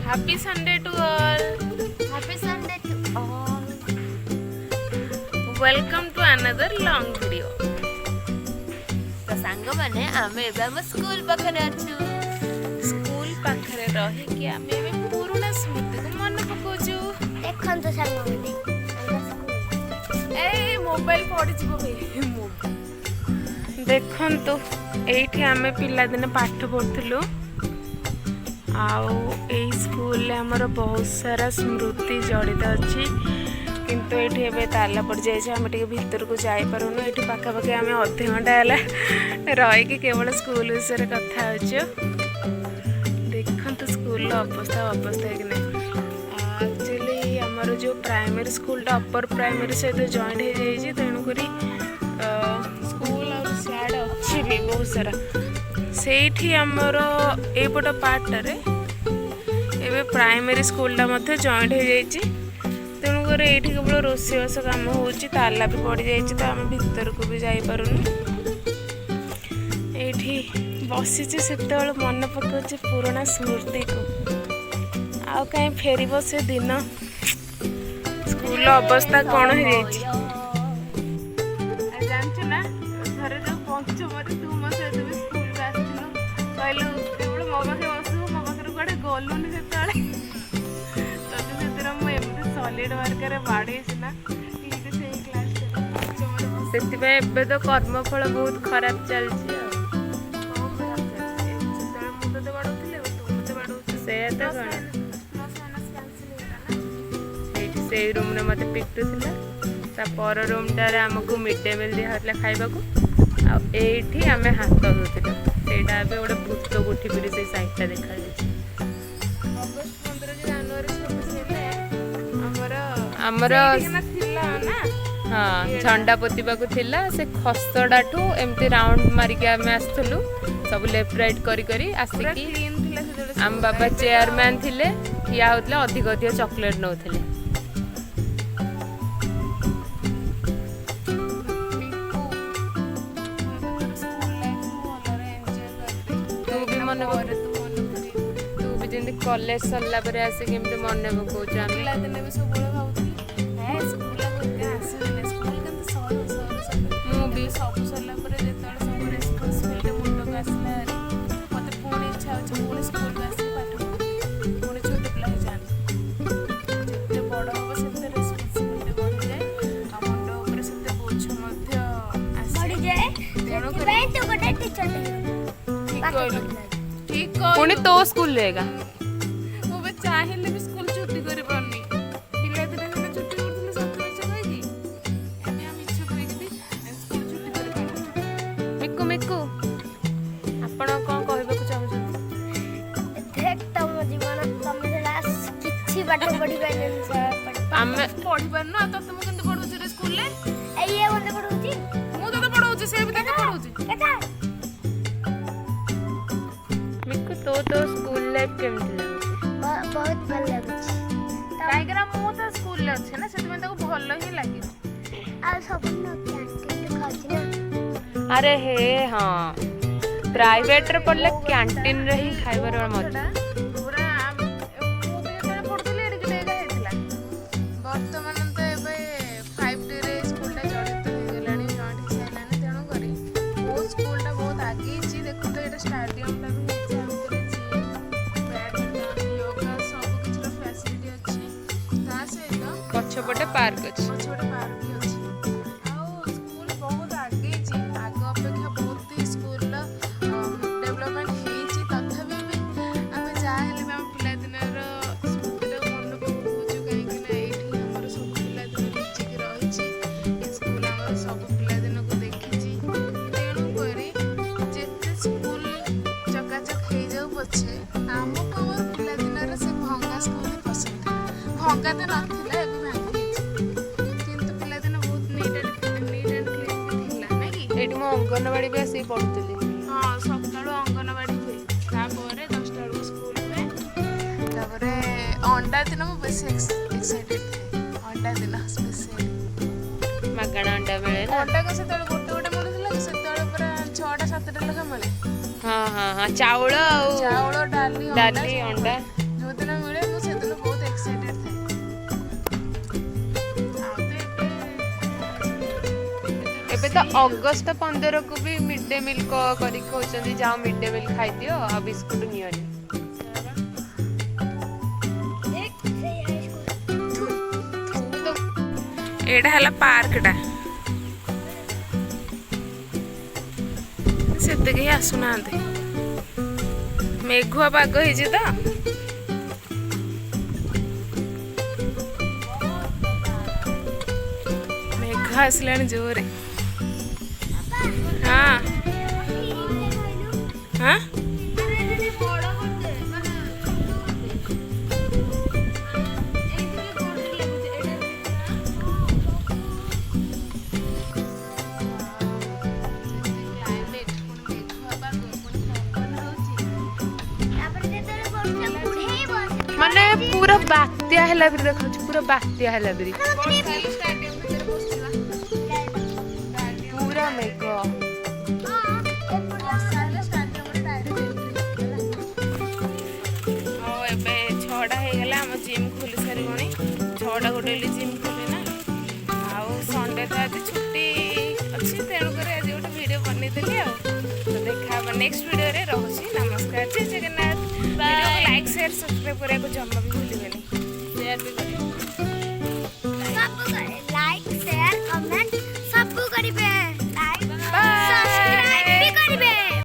Happy Sunday to all. Happy Sunday to all. Welcome to another long video. ତ ସାଙ୍ଗମାନେ, ଆମେ ଏବେ ଆମ ସ୍କୁଲ ପାଖରେ ଅଛୁ। ସ୍କୁଲ ପାଖରେ ରହିକି ଆମେ ଏବେ ପୁରୁଣା ସ୍ମୃତିକୁ ମନେ ପକାଉଛୁ। ଦେଖନ୍ତୁ ସାଙ୍ଗମାନେ, ଆମ ସ୍କୁଲ। ଏଇ, ମୋବାଇଲ ପଡ଼ିଯିବ ବେ। ଦେଖନ୍ତୁ, ଏଇଠି ଆମେ ପିଲାଦିନେ ପାଠ ପଢ଼ୁଥିଲୁ ଆଉ ଏଇ ସ୍କୁଲରେ ଆମର ବହୁତ ସାରା ସ୍ମୃତି ଜଡ଼ିତ ଅଛି। କିନ୍ତୁ ଏଇଠି ଏବେ ତାଲା ପଡ଼ିଯାଇଛି, ଆମେ ଟିକେ ଭିତରକୁ ଯାଇପାରୁନୁ। ଏଇଠି ପାଖାପାଖି ଆମେ ଅଧଘଣ୍ଟା ହେଲା ରହିକି କେବଳ ସ୍କୁଲ ବିଷୟରେ କଥା ହେଉଛୁ। ଦେଖନ୍ତୁ, ସ୍କୁଲର ଅବସ୍ଥା ଅବସ୍ଥା ହେଇକି ନାହିଁ। ଆକ୍ଚୁଆଲି ଆମର ଯେଉଁ ପ୍ରାଇମେରୀ ସ୍କୁଲଟା ଅପର ପ୍ରାଇମେରୀ ସହିତ ଜଏଣ୍ଟ ହେଇଯାଇଛି, ତେଣୁକରି ସ୍କୁଲ ଆଉ ସିଆଡ଼େ ଅଛି ବି ବହୁତ ସାରା। ସେଇଠି ଆମର ଏଇପଟ ପାର୍ଟଟାରେ ଏବେ ପ୍ରାଇମେରୀ ସ୍କୁଲଟା ମଧ୍ୟ ଜଏଣ୍ଟ ହେଇଯାଇଛି। ତେଣୁକରି ଏଇଠି କେବଳ ରୋଷେଇବାସ କାମ ହେଉଛି। ତାଲା ବି ପଡ଼ିଯାଇଛି, ତ ଆମେ ଭିତରକୁ ବି ଯାଇପାରୁନୁ। ଏଇଠି ବସିଛୁ, ସେତେବେଳେ ମନେ ପକାଉଛି ପୁରୁଣା ସ୍ମୃତିକୁ। ଆଉ କାହିଁ ଫେରିବ ସେ ଦିନ? ସ୍କୁଲର ଅବସ୍ଥା କ'ଣ ହେଇଯାଇଛି ଜାଣିଛୁ ନା? ଥରେ ଯୋଉ ପଞ୍ଚମରେ ତୁ ମୋ ସହିତ ବି ସ୍କୁଲକୁ ଆସିଥିଲୁ, କହିଲୁ କେବଳ ମୋ ପାଖରେ ବସିବୁ, ମୋ ପାଖରେ କୁଆଡ଼େ ଗଲୁନି। ସେତେବେଳେ ତତେ ସେଦିନ ମୁଁ ଏମିତି ସଲିଡ୍ ମାର୍କରେ ବାଡ଼େଇଛି ନା, ଠିକ୍ ସେଇ କ୍ଲାସରେ ପଞ୍ଚମରେ ବସି। ସେଥିପାଇଁ ଏବେ ତ କର୍ମଫଳ ବହୁତ ଖରାପ ଚାଲିଛି ଆଉ। କଣ ଖରାପ ଚାଲିଛି? ସେତେବେଳେ ମୁଁ ତତେ ବାଡ଼ଉଥିଲି, ଏବେ ତୁ ମତେ ବାଡ଼ଉଛୁ। ସେଇଆ ତ। ପ୍ଲସ୍ କ'ଣ ମାଇନସ୍, ପ୍ଲସ୍ ମାଇନସ୍ କ୍ୟାନସେଲ୍ ହେଇଗଲା ନା? ସେଇଠି ସେଇ ରୁମ୍ରେ ମୋତେ ପିଟୁଥିଲା, ତା ପର ରୁମ୍ଟାରେ ଆମକୁ ମିଡ୍ ଡେ ମିଲ୍ ଦିଆହେଉଥିଲା ଖାଇବାକୁ ଆଉ ଏଇଠି ଆମେ ହାତ ଧୋଉଥିଲୁ। ସେଇଟା ଏବେ ଗୋଟେ ଭୂତ କୋଠି ପରି ସେଇ ସାଇଡ଼୍ଟା ଦେଖାଯାଉଛି। ଅଗଷ୍ଟ 15 କି ଜାନୁଆରୀ 26 ହେଲେ ଆମର ଆମର ସେଇଠିକିନା ଥିଲା ନା? ହଁ, ଝଣ୍ଡା ପୋତିବାକୁ ଥିଲା। ସେ ଖସଡ଼ାଠୁ ଏମିତି ରାଉଣ୍ଡ ମାରିକି ଆମେ ଆସୁଥିଲୁ, ସବୁ ଲେଫ୍ଟ ରାଇଟ୍ କରି କରି ପୁରା ଆସିକି। କ୍ଲିନ୍ ଥିଲା ସେତେବେଳେ ଆମ ସ୍କୁଲଟା। ବାବା ଏବେ ତ ଚେୟାରମ୍ୟାନ୍ ଥିଲେ, ଠିଆ ହଉଥିଲେ, ଅଧିକ ଅଧିକ ଚକୋଲେଟ୍ ନେଉଥିଲେ। ମିକୁ, ମୁଁ ଏବେ ତୋର ସ୍କୁଲ ଲାଇଫ୍ ଭଲରେ ଏନ୍ଜୟ କରିବି। ତୁ ବି ମନେ ପକା। ପରେ ତୁ ମନେ ପକେଇବୁ। ତୁ ବି ଯେମିତି କଲେଜ ସରିଲା ପରେ ଆସିକି ଏମିତି ମନେ ପକଉଛୁ ଆମେ। ପିଲାଦିନେ ବି ସବୁବେଳେ ଭାବୁଥିଲି, ହେ ସ୍କୁଲ ଆଉ ଏତେ ଆସିବିନି, ସ୍କୁଲ କେମିତି ସରୁ ସରୁ ସରୁ। ମୁଁ ବି। ଏବେ ସବୁ ସରିଲା ପରେ ଯେତେବେଳେ ସବୁ ରେସ୍ପନ୍ସିବିଲିଟି ମୁଣ୍ଡକୁ ଆସିଲା ଭାରି, ମତେ ପୁଣି ଇଚ୍ଛା ହେଉଛି ପୁଣି ସ୍କୁଲକୁ ଆସିକି ପାଠ ପଢ଼ିବି, ପୁଣି ଛୋଟ ପିଲା ହେଇଯାଆନ୍ତି। ଯେତେ ବଡ଼ ହବ ସେତେ ରେସ୍ପନ୍ସିବିଲିଟି ବଢ଼ିଯାଏ ଆଉ ମୁଣ୍ଡ ଉପରେ ସେତେ ବୋଝ ମଧ୍ୟ ଆସେ। ବଢିଯାଏ। ତେଣୁକରି ସେଥିପାଇଁ ତୁ ଗୋଟେ ଟିଚର। ଠିକ କହିଲୁ, ଠିକ ପୁଣି କହିଲୁ। ତୋ ସ୍କୁଲରେ ଏକା। ମୁଁ ବି ଚାହିଁଲେ ବି ସ୍କୁଲ ଛୁଟି କରିପାରୁନି। ପିଲାଦିନେ ସିନା ଛୁଟି କରୁଥିଲେ ସତ ମିଛ କହିକି, ଏବେ ଆଉ ମିଛ କହିକି ବି ସ୍କୁଲ ଛୁଟି କରିପାରୁନି। ମିକୁ, ମିକୁ, ଆପଣ କ'ଣ କହିବାକୁ ଚାହୁଁଛନ୍ତି? ଦେଖ, ତମ ଜୀବନ ତମେ ସେଟା କିଛି ପାଠ ପଢି ପାରିଲନି। ଆମେ ପଢିପାରୁନୁ ଆଉ ତତେ ମୁଁ କେମିତି ପଢଉଛି ରେ ସ୍କୁଲରେ? ଏଇ ଇଏ ମତେ ପଢଉଛି। ମୁଁ ତତେ ପଢଉଛି, ସେ ବି ତତେ ପଢଉଛି। କେତେ? ମିକୁ, ତୋ ତୋ ସ୍କୁଲ ଲାଇଫ୍ କେମିତି ଲାଗୁଛି? ବହୁତ ଭଲ ଲାଗୁଛି। କାହିଁକି ନା ମୁଁ ତା ସ୍କୁଲରେ ଅଛି ନା, ସେଥିପାଇଁ ତାକୁ ଭଲ ହିଁ ଲାଗିବ। ଆଉ ସବୁଦିନ କ୍ୟାଣ୍ଟିନରେ ଖାଉଛି ନା। ଆରେ ହେ ହଁ, ପ୍ରାଇଭେଟରେ ପଢ଼ିଲେ କ୍ୟାଣ୍ଟିନରେ ହିଁ ଖାଇବାର ମଜା। ପୁରା ମୁଁ ବି ଯେତେବେଳେ ପଢୁଥିଲି ଏଡ଼ିକି ଏକା ହେଇଥିଲା। ବର୍ତ୍ତମାନ ତ ଏବେ 5Tରେ ସ୍କୁଲଟା ଜଡ଼ିତ ହେଇଗଲାଣି, ଜଏଣ୍ଟ ହେଇସାରିଲାଣି। ତେଣୁକରି ବହୁତ ସ୍କୁଲଟା ବହୁତ ଆଗେଇଛି। ଦେଖନ୍ତୁ, ଏଇଟା ଷ୍ଟାଡିୟମଟା ବି ହେଇଛି। ଆ ଭିତରେ ଜିମ୍, ବ୍ୟାଡମିଣ୍ଟନ, ୟୋଗା ସବୁ କିଛିର ଫ୍ୟାସିଲିଟି ଅଛି। ତା ସହିତ ପଛପଟେ ପାର୍କ ଅଛି। ପଛପଟେ ପାର୍କ ବି ଅଛି। ଆଉ ସ୍କୁଲ ବହୁତ ଆଗେଇଛି, ଆଗ ଅପେକ୍ଷା ବହୁତ ହି ସ୍କୁଲର ଡେଭଲପମେଣ୍ଟ ହେଇଛି। ତଥାପି ବି ଆମେ ଯାହା ହେଲେ ବି ଆମ ପିଲାଦିନର ସ୍ମୃତିଟାକୁ ମନେ ପକାଉଛୁ, କାହିଁକି ନା ଏଇଠି ଆମର ସବୁ ପିଲାଦିନ ଲୁଚିକି ରହିଛି। ଏ ସ୍କୁଲ ଆମର ସବୁ ପିଲାଦିନକୁ ଦେଖିଛି। ତେଣୁକରି ଯେତେ ସ୍କୁଲ ଚକାଚକ ହେଇଯାଉ ପଛେ, ଆମକୁ ଆମର ପିଲାଦିନର ସେ ଭଙ୍ଗା ସ୍କୁଲ ହିଁ ପସନ୍ଦ ଥିଲା। ଭଙ୍ଗା ତ ନଥିଲା, ଏବେ ଭାଙ୍ଗି ଯାଇଛି, କିନ୍ତୁ ପିଲାଦିନ ବହୁତ ନିଟ୍ ଆଣ୍ଡ କ୍ଲିନ୍ ବି ଥିଲା, ନାଇଁ କି? ଏଇଠି ମୁଁ ଅଙ୍ଗନବାଡ଼ି ବି ଆସିକି ପଢ଼ୁଥିଲି। ହଁ, ସକାଳୁ ଅଙ୍ଗନବାଡ଼ି ହୁଏ, ତାପରେ 10ଟା ବେଳକୁ ସ୍କୁଲ ହୁଏ। ତାପରେ ଅଣ୍ଡା ଦିନ ମୁଁ ବେଶୀ ଏକ୍ସାଇଟେଡ୍ ଥାଏ, ଅଣ୍ଡା ଦିନ ସ୍ପେସିଆଲି। ମାଗଣା ଅଣ୍ଡା ମିଳେ ନା? ଅଣ୍ଡା କଣ ସେତେବେଳେ ଗୋଟେ ଗୋଟେ ମିଳୁଥିଲା କି? ସେତେବେଳେ ପୁରା ଛଅଟା ସାତଟା ଲେଖା ମିଳେ। ହଁ ହଁ ହଁ ଚାଉଳ ଆଉ ଚାଉଳ, ଡାଲି, ଅଣ୍ଡା ଡାଲି, ସବୁ ଅଣ୍ଡା। ମିଳେ। ଯୋଉଦିନ ମିଳେ ତ ଅଗଷ୍ଟ 15କୁ ବି ମିଡ୍ ଡେ ମିଲ୍ କରିକି କହୁଛନ୍ତି, ଯାଅ ମିଡ୍ ଡେ ମିଲ୍ ଖାଇଦିଅ ଆଉ ବିସ୍କୁଟ ନିଅନି। ସେଇ ହାଇସ୍କୁଲ। ଏଇଟା ହେଲା ପାର୍କଟା। ସେତେ କେହି ଆସୁନାହାନ୍ତି, ମେଘୁଆ ପାଗ ହେଇଛି ତ। ମେଘ ଆସିଲାଣି ଜୋରେ। ହଁ। ବଡ କରିଦେ, ମାନେ ଛୋଟ କରିଦେ। ଏଇଥିରେ ଗୋଡରେ ଲାଗୁଛି ଏଇଟା। କ୍ଲାଇମେଟ୍ ପୁଣି ମେଘୁଆ ପାଗ, ପୁଣି ପବନ ହଉଛି। ତାପରେ ଯେତେବେଳେ ବର୍ଷା ବୁଢେଇବ ମାନେ ପୁରା ବାତ୍ୟା ହେଲା ପରି ଦେଖାଉଛି, ପୁରା ବାତ୍ୟା ହେଲା ପରି, ପୁରା ମେଘ। ହଁ। ଆଉ ଏବେ 6ଟା ହେଇଗଲା, ଆମ ଜିମ୍ ଖୋଲି ସାରିବଣି। 6ଟାକୁ ଡେଲି ଜିମ୍ ଖୋଲେ ନା। ଆଉ ସଣ୍ଡେ ତ ଆଜି ଛୁଟି ଅଛି, ତେଣୁକରି ଆଜି ଗୋଟେ ଭିଡ଼ିଓ ବନେଇଦେଲି। ଆଉ ତ ଦେଖା ହବ ନେକ୍ସଟ ଭିଡ଼ିଓରେ। ରହୁଛି, ନମସ୍କାର, ଜୟ ଜଗନ୍ନାଥ। ଭିଡ଼ିଓକୁ ଲାଇକ୍, ସେୟାର, ସବସ୍କ୍ରାଇବ୍ କରିବାକୁ ଜମା ବି ଭୁଲିବେନି। ସେୟାର ବି କରିବ। ସବୁ କରେ।